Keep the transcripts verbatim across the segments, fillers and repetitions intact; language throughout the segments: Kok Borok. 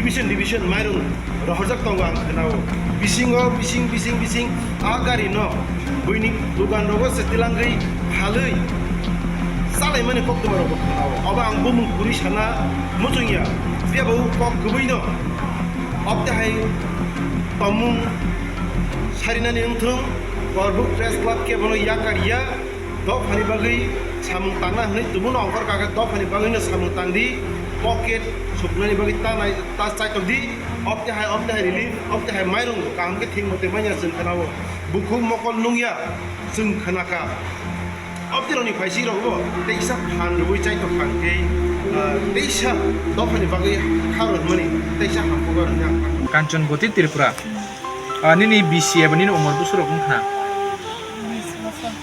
Division division mairung rohorjak tongo ang khwnao. Bisingo bising bising bising a gari no buini dugan rogo se tilangwi phalwi chalaimani koktwma rokbo khwnao. Obo ang bumung kwrwi sana muchungya. Phiya bo kok kwbwi no obtehai tongmung sarinani wngthung. Korbuk Press Club khe bono yakar ya. Dophani bagwi samung tangna hwnwi tubuno ongkhor kha khe dophani bagwino samung tangdi, pocket suknani bagwi ta nai, ta chaitokdi, obtehai, obtehai relief, obtehai mairung kaham khe thik motoi manya chwng khwnao, bukhuk mokol nungya chwng khwnakha. Obtirokni phaisirokbo teisa phan rwui chaitok kha hwnkhe, ah, teisa dophani bagwi kha rwmani teisa hamkukar hwnwi ang. Kanchanboti Tripura. Ah, nini bisi eba nini umor bwswk rok wngkha? Bis bosor.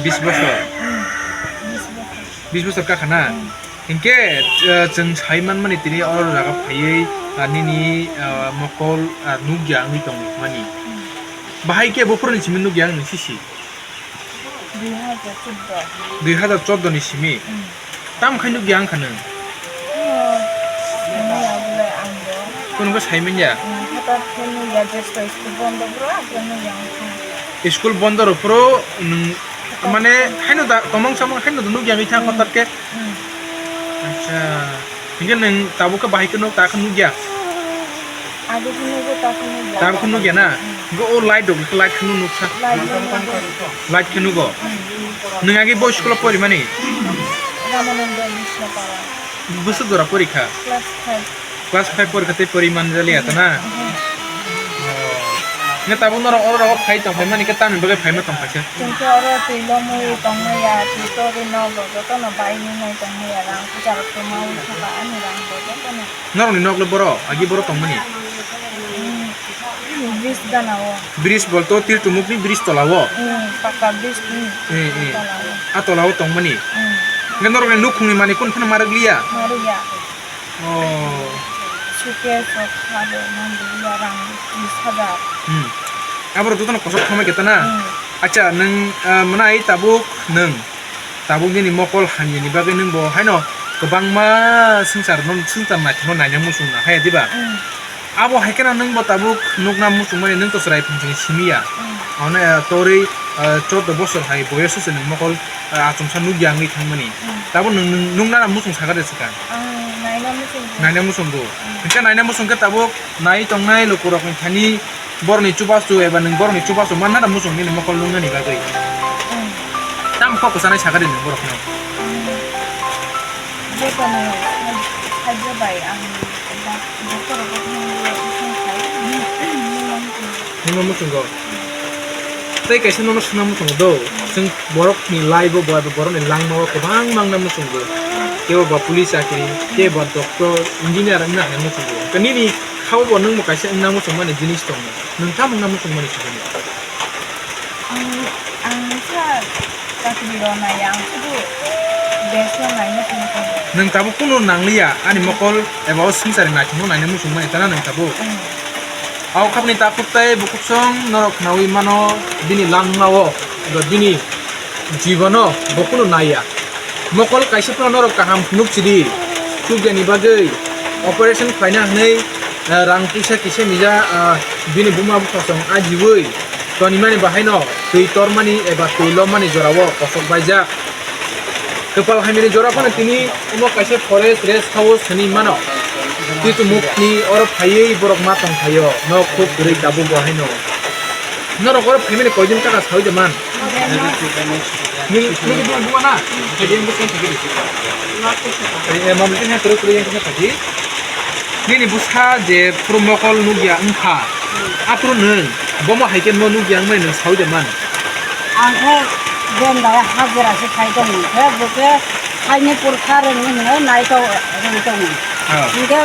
Bis bosor? Hmm. Bis bosor. Bis bosor kakha na? Hmm. Hinkhe, eh, chwng sai manmani tini oro jaga phaiwi, ah, nini, ah, mokol, ah, nukya wngwi tongmani. Hmm. Bahai khe buphuruni simi nukya wngni sisi? Dui hajar chordo. Dui hajar chordo ni simi? Hmm. Tamo khai nukya wngkha nwng? Oh, nini abole ang bo. Kuno khe sai manya? Hmm, hata khe nukya, je school bondo bro, abole nukya wngkha. School bondo rw phuru nwng, mane, haino da, tomong samong haino da nukya wngwi thang hotar khe? Hmm. Acha. Hinkhe nwng tabuk khe bahai khe nuk, ta khe nukya? Age khe nugo, ta khe nukya. Tabuk khe nukya na? Hmm. Hinkhe o light rok, light khe nuk nuksa? Light rok nugo. Light khe nugo? Hmm. Nwng age bo school o porimani? Ramananda Mishnapara. Bwswk jora porikha? Class five. Class five porikha tei pori manjaliya ta na? Hmm. Oh. Nge tabuk norok oro rogo phai tong phai mani khe tamni bagwi phaima tong phaisa? Chwng khe oro twi lomwi tongmaya, twi torwi nok rok jotono bai nunai tongmaya, rang puja rok tongma ui thaka ani rang bo jotono. Norokni nok le boro, agi boro tongmani? Hmm, bridge gana o. Bridge bolto til tumukni bridge tola o? Hmm, pakka bridge ni. Eh, eh. Tola o. A tola o tongmani? Hmm. Nge norokni nukhungni mani kun phano marwk liya? Marwk ya. Oh. Suitcase rok kha bo man liya rang tris hajar. Hmm. Aborok jotono kosok khamai khe ta na? Hmm. Acha, nwng, ah, mwnai tabuk nwng, tabuk nini mokol hamyani bagwi nwng bo haino kwbangma swngchar no, swngchar naithokno naina muchung nang haya diba? Hmm. Abo hai kheno nwng bo tabuk nukna muchungmani nwng to chwrai phansani simi ya. Hmm. Ono, ah, torwi, ah, chordo bosor hai boyoso se nwng mokol, ah, achomsa nukya wngwi thangmani. Hmm. Tabuk nwng, nwng, nwng nana muchung sakha de swkang? Ang naina muchung khe. Naina muchung bo. Hmm. Hwnkhe naina muchung khe tabuk nai tongnai lukurokni thani borokni chubachu eba nwng borokni chubachu manna da muchung nini mokol nuknani bagwi. Hmm. Tamo kok kwchanai sakha de nwng borokno? Hmm. Jotono saijo bai ang Nini muchungo. Tei kaisa nono swngna muchungo do. Chwng borokni life o bo eba borokni langma o kwbang mangna muchungo. Kebo ba police chakri, kebo ba doctor, engineer wngna hai muchungo. Nini khao bo nwng bo kaisa wngna muchungmani jinis tongo. Nwng tamo wngna muchungmani sugwi? Ang, ang sa chakri rw naiya, ang sudu desh no naina tongkha. Nwng tabuk kunu nangliya, ani mokol eba o swngcharni naithokno naina muchungmani tana nwng tabuk? Mm. Ao khapni takhuk tei bukhuk song norok khnaui mano, bini langmao eba bini jibono bo kunu naiya. Mokol kaisa phano norok kaham phunuk sidi, chukyani bagwi operation khlaina hwnwi, ah, rang puisa kisa mija, ah, bini buma bupha song ajiui tonimani bahaino twi tormani eba twi lomani jorao kosok baijak. Kwpal hamyani jora phano tini omo kaisa forest rest house hwnwi mano. Twitumukni oro phaiwi borok ma tongphaio, nok huk kwrwi tabuk bo haino. Norok oro phaimani koidin kaka saui de man? Nini, nini buma, buma na? Eh, eh, mami khe kwrwi kwrwi yang khe phaidi. Nini bwsa je phuru mokol nukya wngkha, aphuru nwng bomo hai khe no nukya wngmani nwng saui de man? Ang khe bendai hajira se khai tongo, khe bo khe haini purkha rwngwi hwnwi nai to-, rwngwi tongo. Oh. Hinkhe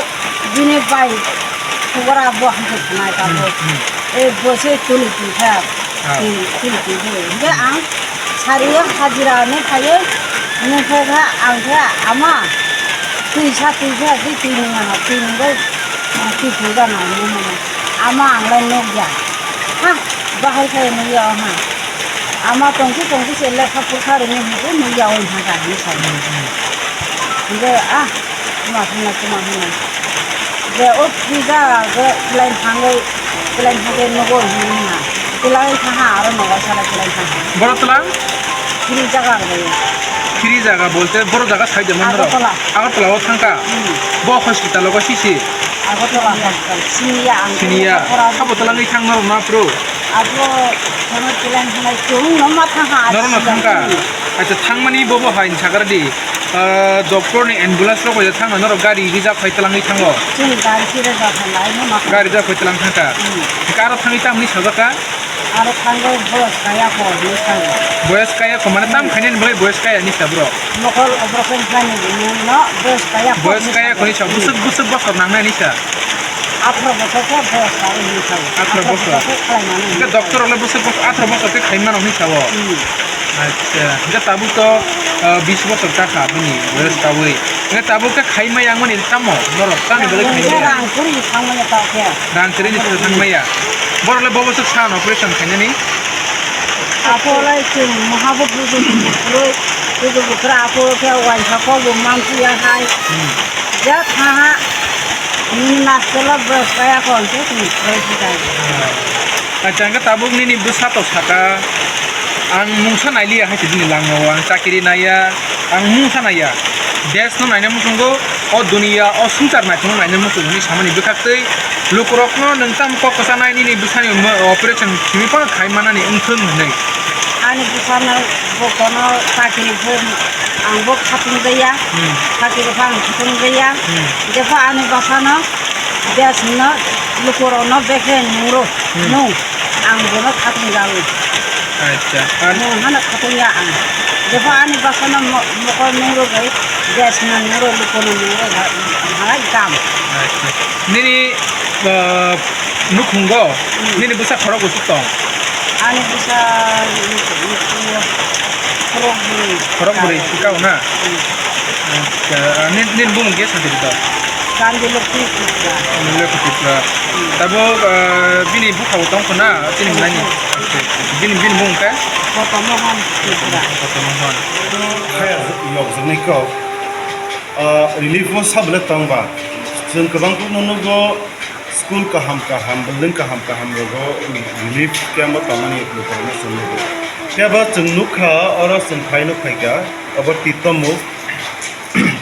bini bai khobora bo hamkhe khwnai tabuk. Hmm, hmm. E bo se tuli twi kha, ah, twi, twi twi khe. Hinkhe ang sari o hajira hinwi phaiwi, hinwi phai kha ang khe ama twi sa twi sa twi twi nung ano twi nung bai, ah, twi twi gana hinwi mano. Ama ang lai nukya. Ha, bahai khai nukya o ha. Ama tongsi tongsi se lekha purkha rwngwi hinwi nukya o wngkha hinwi sai. Hmm, hmm. Hinkhe, ah, tuma hwnna, tuma hwnna. O kiri jaga khe plan thangwi, plan thangwi nogo hinwi na. Twlangwi thangha aro nogo sara twlang thangha. Boro twlang? Kiri jaga rwbaio. Kiri jaga bolte boro jaga sai de manro. Agartala. Agartala o thangka. Hmm. Bo hospital o sisi. Agartala hospital. Siniya ang. Siniya. Sabo twlangwi thang norok na pro. Abo thangwi plan thangnai chwng no ma thangha. Norok no thangka. Hmm. Acha thangmani bobo hai sagar di. Ah, doctor ni ambulance rok bai thangna norok gari reserve khai twlangwi thango. Chwng gari khe reserve khainai no ma. Gari reserve khai twlang thangka. Hmm. Hingke aro thangwi tamni sajaka? Aro thangwi boyos kaya ko hinwi thango. Boyos kaya ko mane tam khainani bagwi boyos kaya ni sa bro? Mokol operation khlainani hinwi no boyos kaya ko. Boyos kaya ko ni sa busuk busuk bosor nangnai ni sa. Atharo bosor khe boyos kaya hinwi thango. Atharo bosor. Atharo bosor khe khlainani hinwi thango. Hingke doctor rok le busuk bosor atharo bosor khe khai mano hinwi sa o. Hmm. Acha, hingke tabuk to, ah, bis bosor ta kha bini boyos kaui. Hingke tabuk khe khai maya wngmani tamo norok tamni bagwi khai maya? Rang kwrwi thang maya ta khe. Rang kwrwi ni thang maya. Borok le bo bosor sa operation khainani? Apo lai chwng maha bo bujo bukrwi, bujo bukra apo khe waisa kok bo mansiya hai. Hmm. Ja thaha, nini naskolo boyos kaya ko hingke chwng khwlai si jai. Acha, hingke tabuk nini bwsa to saka, ang mungsa nailiya hai se bini langmao, ang chakiri naiya, ang mungsa naiya. Desh no naina muchungo, o duniya, o swngchar naithokno naina muchungo hinwi samani bwkhaktwi lukurokno nwng tamo kok kwchanai nini bwsani operation simi phano khai manani wngthung hinwi. Ani bwsano bokono chakiri khe ang bo khatung jaya, Hmm. chakiri khe ang khatung jaya. Hmm. Jepho ani bwsano Biyasongno lukurokno bekhe nungro, Hmm. nung, ang bono khatung jago. Acha, ar Nung hano khatung ya ang. Jepho ani bwsano mo-, mokol nungro bai, biyasongno nungro, lukurokno nungro, ha-, halai gam. Acha. Nini, ah, nukhungo, Hmm. nini bwsa khorok bwswk tong? Ani bwsa nukhungo khorok bwrwi. Khorok bwrwi, sikao na? Hmm. Acha, ah, nin-, nini bumung khe santi bwtwi? Kandi Lokhi Tripura. Kandi Lokhi Tripura. Hmm. Tabuk, ah, bini bupha bo tong kho na, chini nani? Hmm. Bini, bini bumung khe? Koto Mohan Tripura. Koto Mohan. Khaya yok jwngnai kok. Ah, relief o sabole tong ba. Chwng kwbang kok no nugo school kaham kaham, building kaham kaham rogo relief camp o tongmani lukurokno chwng nugo. Phiya ba chwng nukha, oro chwng phai nuk phaikha, obo Titomuk.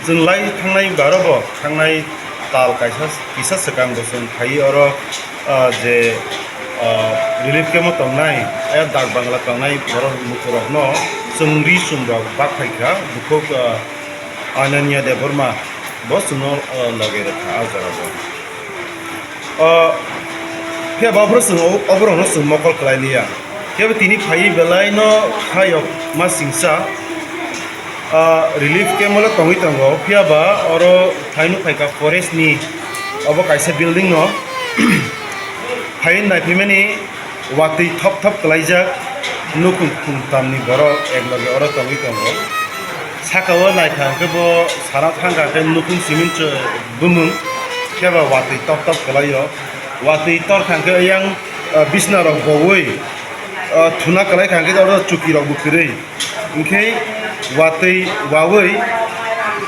Chwng lai thangnai baro bo, thangnai tal kaisa kisa swkang bo chwng phaiwi oro, ah, je, ah, relief camp o tongnai, eh, dak bangla tongnai borok mukurokno chwng ri chum rok bak phaikha, bukhuk, ah, Ananya Debbarma bo chwngno, ah, loge rwkha ah jora bo. O, phiya ba ophuru chwng o-, oborokno chwng mokol kwlai liya. Phiya bo tini phaiwi belai no hayok ma singsa, ah, relief camp o le tongwi tongo. Phiya ba oro phaino phaikha forest ni obo kaisa building no. Phaiwi naiphimani watwi thop thop kwlaijak nukhung khungtam ni borok ek loge oro tongwi tongo. Saka o naikha hwnkhe bo sana thangkha khe nukhung simi bumung khe ba watwi top top kwlaio. Watwi torkha hwnkhe yang, ah, bisna rok bowi, ah, thuna kwlaikha hwnkhe oro chuki rok bo kwrwi. Hwnkhe watwi wawi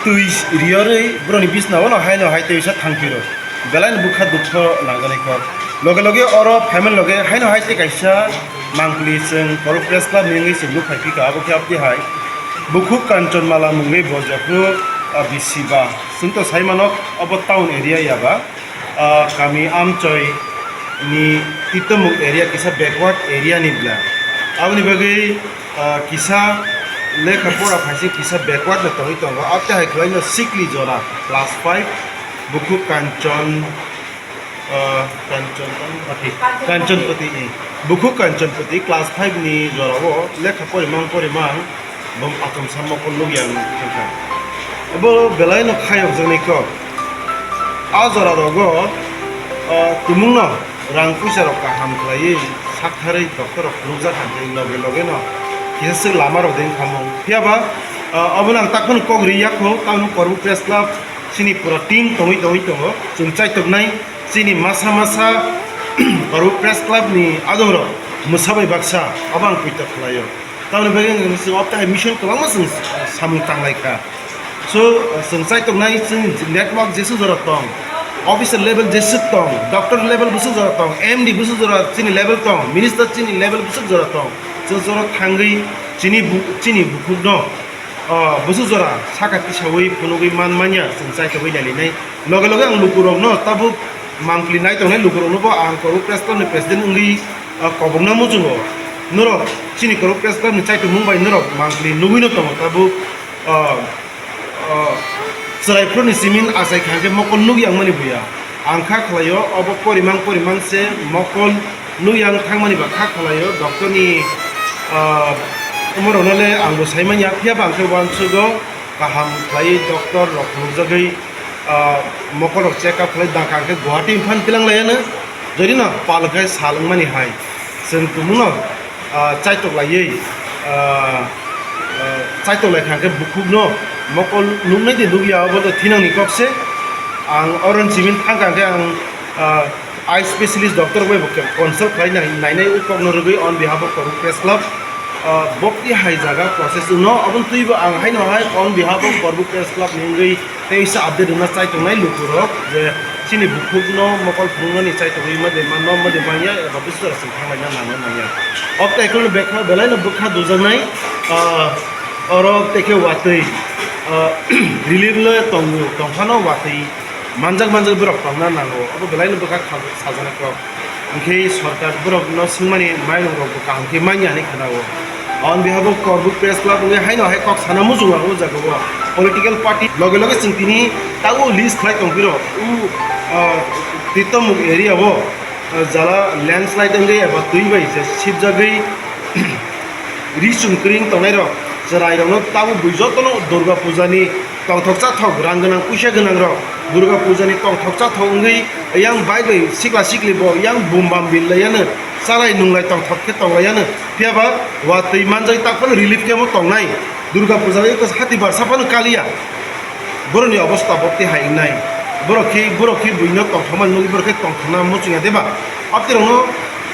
twi riyorwi borokni bisna o no haino hai twisa thangphiro. Belai no bwkha dukho nangjaknai kok. Loge loge oro phaimani loge haino hai tei kaisa mangpili chwng Korok Press Club ni wngwi chwng nuk phai phika abo khe aboni hai. Bukhuk Kanchonmala mungwi bo jephru, ah, bisi ba. Chwng to sai mano obo town area ya ba. Ah, kami amchoi ni Titomuk area kisa backward area ni bla. Aboni bagwi, ah, kisa lekha pora phaising kisa backward no tongwi tongo. Abte hai khwlaino sikli jora class five bukhuk Kanchon, ah, Kanchon, Kanchonpati, Kanchonpati, eh. Bukhuk Kanchonpati class five ni jorao lekha porimang porimang. Bo achomsa mokol nukya wng kha. Bo belai no khayokjaknai kok. A jora rogo, o, tumung no rang puisa rok kaham khlaiwi saktharwi doctor rok phunukjak kha khe loge loge no kisa swk lama rok de wngkha mung. Phiya ba, o, obo no ang takhwno kok ri ya kho, tamoni Korbu Press Club chini pura team tongwi tongwi tongo. Chwng chaitoknai chini masa masa Korbu Press Club ni adong rok mwsa bai baksa obo ang poito khlaio. Tamoni bagwi wngkha chwng o tai mission kwbangma chwng samung tanglai kha. So, chwng chaitok nai chwng network jesu jora tong. Officer level jeswk tong, doctor level bwswk jora tong, M D bwswk jora chini level tong, minister chini level bwswk jora tong, chwng jora thangwi chini bu-, chini bukhukno, ah, bwswk jora saka tisawi phunugwi man manya chwng chaithogwi nailainai. Loge loge ang lukurokno tabuk mangpli nai tongnai lukurokno bo ang Koruk Press Club ni president wngwi, ah, kobokna muchungo. Norok chini Koruk Press Club ni chaitumung bai norok mangpli nugwino tongo tabuk, ah, ah, chwrai phuruni simin achai kha khe mokol nukya wngmani buya. Ang kha khlaio obo porimang porimang se mokol nukya wng thangmani ba kha khlaio doctor ni, ah, omorokno le ang bo sai manya phiya ba ang khe uansugo kaham khlaiwi doctor rok phunukjagwi, ah, mokol rok check up khlai dakha khe Guwahati phan tilang laiano jodi no pal khai sal wngmani hai chwng tumungno ah, chaitok laiwi, ah, ah, chaitok lai kha khe bukhukno mokol nuknai de nukya, obo to thinangni kok se. Ang oro ni simin thang kha khe ang, ah, eye specialist doctor bai bo consult khlai nai, nainai o kokno rwgwi on behalf of Koruk Press Club, ah, bokti hai jaga process wngno, aboni twi bo ang haino hai on behalf of Koruk Press Club ni wngwi Tei sa update wngna chai tongnai lukurok je chini bukhukno mokol phunuknani chai tongwi ma de ma no ma de manya eba bwswk jora chwng thanglaina nangna nangya. Obtei khe bwkha belaino bwkha dujaknai, ah, oro tei khe watwi, ah, relief le tongo, tongphano watwi manjak manjak borok tongna nango, obo belaino bwkha kha-, sajana kok. Hwnkhe sorkar borokno swngmani mairum rok bo kaham khe manya hinwi khwnao. On behalf of Korbu Press Club wngwi haino hai kok sana muchungo ang o jaga o political party loge loge chwng tini tabuk list khlai tong phiro u, ah, Titomuk area o, ah, jala landslide wngwi eba twi bai je sibjagwi ri chum kwrwng tongnairok, chwrairokno tabuk bui jotono Durga Pujani tongthok chathok rang gwnang puisa gwnangrok Durga Pujani tongthok chathok wngwi yang bai bai sikla sikli bo yang bum bam bil laiano chalai nunglai tongthok khe tonglaiano. Phiyaba watwi manjak tak phano relief camp o tongnai Durga Puja bai hati barsa phano kaliya. Borokni obostha bo tei hai wngnai. Borok khe, borok khe buino tongthokmani nugwi borok khe tongthokna muchungya deba? Abtirokno,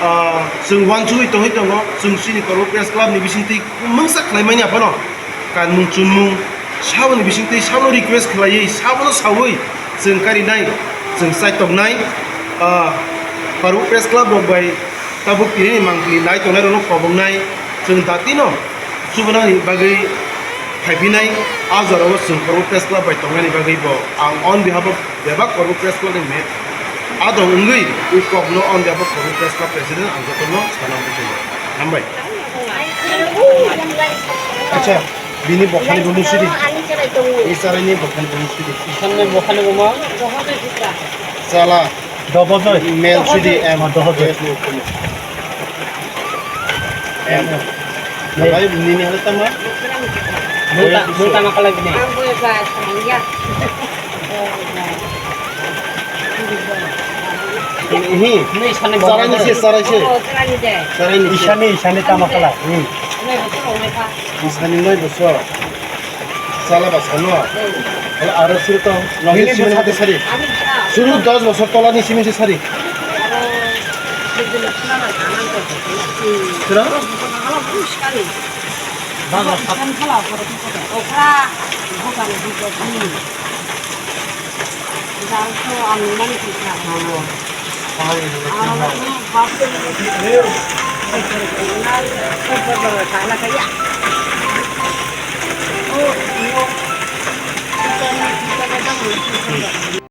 ah, chwng uansugwi tongwi tongo, chwng chini Korbu Press Club ni bisingtwi mungsa khlaimani aphano kanmung chunmung saboni bisingtwi sabo request khlaiwi sabono saui chwng karinai chwng chaitoknai, ah, Korbu Press Club rok bai tabuk tini mangpili nai tongnai rokno kobongnai chwng datino chubunani bagwi phaiphinai. A jorao chwng Korbu Press Club bai tongnani bagwi bo ang on behalf of bebak Korbu Press Club ni me adong wngwi ui kokno on behalf of Korbu Press Club president ang jotono sana muchungo. Hambai. Acha, bini bokhani bo muchidi. Ani chwrai tongo. Ei chwraini bokhani bo muchidi. Isanni bokhani bo ma? Chala. Dobojoi. Mel sudi em. Ah, dobojoi. Em. Lai nini hale tama? Mung ta-, mung tama kalai bini. Ang boy ba samangya. Hi. Ni sani sarai ni se, sarai se. Oh, sarai ni de. Sarai ni se. Isani, isani tama kala. Hmm. Ni bosu ro me kha. Isani noi bosu. Sala ba sano. Hmm. Hala aro suru to. Nini sini bosu mate sari. Ani kha. Suru dos bosor tola ni simi se sari. Aro, sejak na na na na. Sura? Hala bush kali. Baga. Kan khala ko ko. Okra. Bukan di ko.